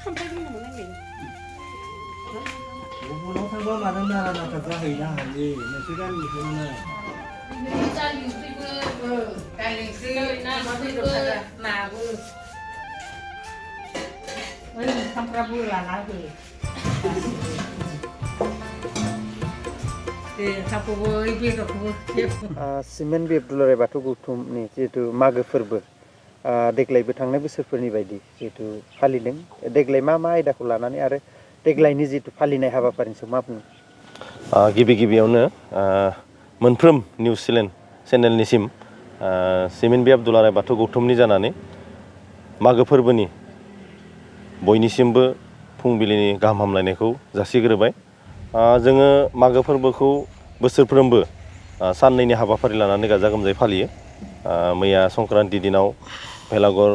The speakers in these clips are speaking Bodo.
गुबुनाव थांबा मानो नारा नाथा जाहैनो हायो मोनसे गामिखौनो सिमेन्ट बि दुलाराय बाथौ गौथुमनि जिहेतु मागो फोरबो देग्लायबो थांनाय बोसोरफोरनि बायदि जिहेतु फालिदों देग्लाय मा आयदाखौ लानानै आरो देग्लायनि जिहेतु फालिनाय हाबाफारिनि सायाव मा बुङो? गिबि गिबियावनो मोनफ्रोम निउस चेनेलनिसिम सिमेन्ट बि दुलाराय बाथौ गौथुमनि जानानै मागो फोरबोनि बयनिसिमबो फुंबिलिनि गाहाम हामलायनायखौ जासिग्रोबाय। जोङो मागो फोरबोखौ बोसोरफ्रोमबो साननैनि हाबाफारि लानानै गाजा गोमजायै फालियो। मैया संक्रान्ति दिनाव भेलाघर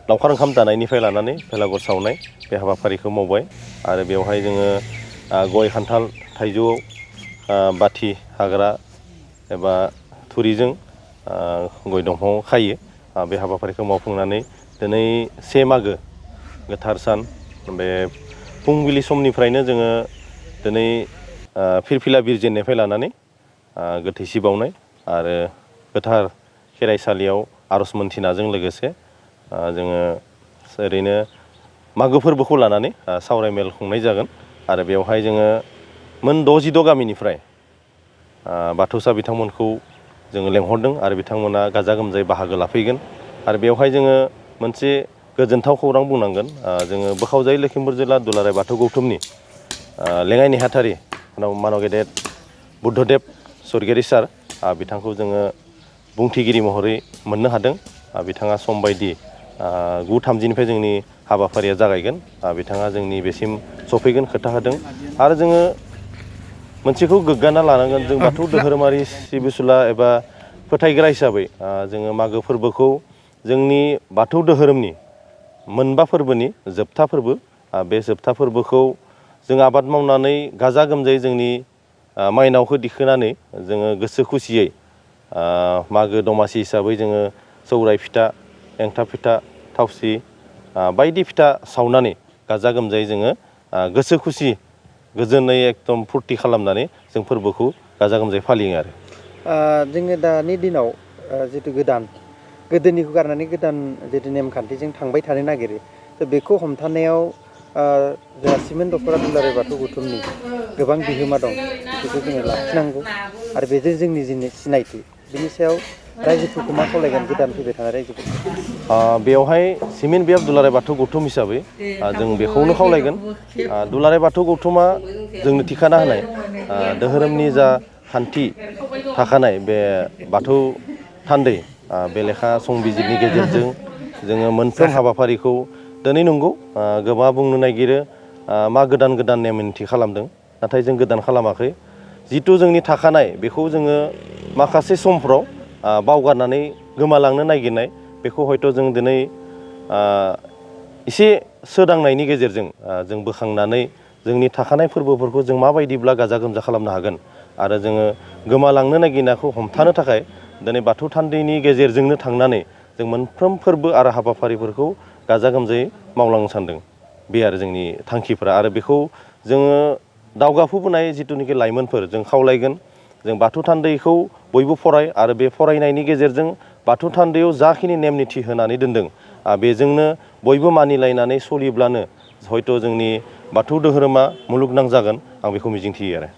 लावखार ओंखाम जानायनिफ्राय लानानै भेलाघर सावनाय बे हाबाफारिखौ मावबाय आरो बेवहाय जोङो गय खान्थाल थाइजौ बाथि हाग्रा एबा थुरिजों गय दंफाङाव खायो। बे हाबाफारिखौ मावफुंनानै दिनै 1 मागो गोथार सान बे फुंबिलि समनिफ्रायनो जोङो दिनै फिरफिला बिरजेननायनिफ्राय लानानै गोथैसि बावनाय आरो गोथार खेराइसालियाव आर'ज मोनथिनायजों लोगोसे जोङो ओरैनो मागो फोरबोखौ लानानै सावरायमेल खुंनाय जागोन आरो बेवहाय जोङो मोन 66 गामिनिफ्राय बाथौसा बिथांमोनखौ जोङो लेंहरदों आरो बिथांमोना गाजा गोमजायै बाहागो लाफैगोन आरो बेवहाय जोङो मोनसे गोजोनथाव खौरां बुंनांगोन। जोङो बोखावजायै लखिमपुर जिल्ला दुलाराय बाथौ गौथुमनि लेङाइ नेहाथारि मानाव गेदेर बुद्धदेब स्वर्गीयारि सार बिथांखौ जोङो बुंथिगिरि महरै मोननो हादों। बिथाङा सम बायदि 9:30निफ्राय जोंनि हाबाफारिया जागायगोन। बिथाङा जोंनि बेसिम सफैगोन खोथा होदों आरो जोङो मोनसेखौ गोग्गाना लानांगोन जों बाथौ धोरोमारि सिबिसुला एबा फोथायग्रा हिसाबै जोङो मागो फोरबोखौ जोंनि बाथौ धोरोमनि मोनबा फोरबोनि जोबथा फोरबो। बे जोबथा फोरबोखौ जों आबाद मावनानै गाजा गोमजायै जोंनि माइनावखौ दिखोनानै जोङो गोसो खुसियै मागो दमासि हिसाबै जोङो सौराय फिथा एन्थाब फिथा थावसि बायदि फिथा सावनानै गाजा गोमजायै जोङो गोसो खुसि गोजोनै एकदम फुरथि खालामनानै जों फोरबोखौ गाजा गोमजायै फालियो आरो जोङो दानि दिनाव जितु गोदोनिखौ गारनानै गोदान जितु नेमखान्थिजों थांबाय थानो नागिरो बेखौ हमथानायाव जोंहा सिमेन्ट दख'रा दुलाराय बाथौ गौथुमनि गोबां बिहोमा दं। बेखौ जोङो लाखिनांगौ आरो बेजों जोंनि सिनायथि बिनि सायाव रायजोफोरखौ मा खावलायगोन गोदान फैबाय थानाय रायजोफोरखौ? बेवहाय सिमेन्ट बि दुलाराय बाथौ गौथुम हिसाबै जों बेखौनो खावलायगोन। दुलाराय बाथौ गौथुमा जोंनो थिखाना होनाय धोरोमनि जा खान्थि थाखानाय बे बाथौ थान्दै बे लेखा संबिजिरनि गेजेरजों जोङो मोनफ्रोम हाबाफारिखौ दिनै नंगौ गोबाङा बुंनो नागिरो मा गोदान नेम निथि खालामदों, नाथाय जों गोदान खालामाखै। जिथु जोंनि थाखानाय बेखौ जोङो माखासे समफ्राव बावगारनानै गोमालांनो नागिरनाय बेखौ हयथ' जों दिनै एसे सोदांनायनि गेजेरजों जों बोखांनानै जोंनि थाखानाय फोरबोफोरखौ जों माबायदिब्ला गाजा गोमजा खालामनो हागोन आरो जोङो गोमालांनो नागिरनायखौ हमथानो थाखाय दिनै बाथौ थान्दैनि गेजेरजोंनो थांनानै जों मोनफ्रोम फोरबो आरो हाबाफारिफोरखौ गाजा गोमजायै मावलांनो सानदों। बे आरो जोंनि थांखिफोरा आरो बेखौ जोङो दावगाफुबोनाय जिथुनिखि लाइमोनफोर जों खावलायगोन जों बाथौ थान्दैखौ बयबो फराय आरो बे फरायनायनि गेजेरजों बाथौ थान्दैयाव जाखिनि नेम निथि होनानै दोनदों बेजोंनो बयबो मानिलायनानै सोलिब्लानो हयथ' जोंनि बाथौ धोरोमा मुलुगनां जागोन आं बेखौ मिजिंथियो आरो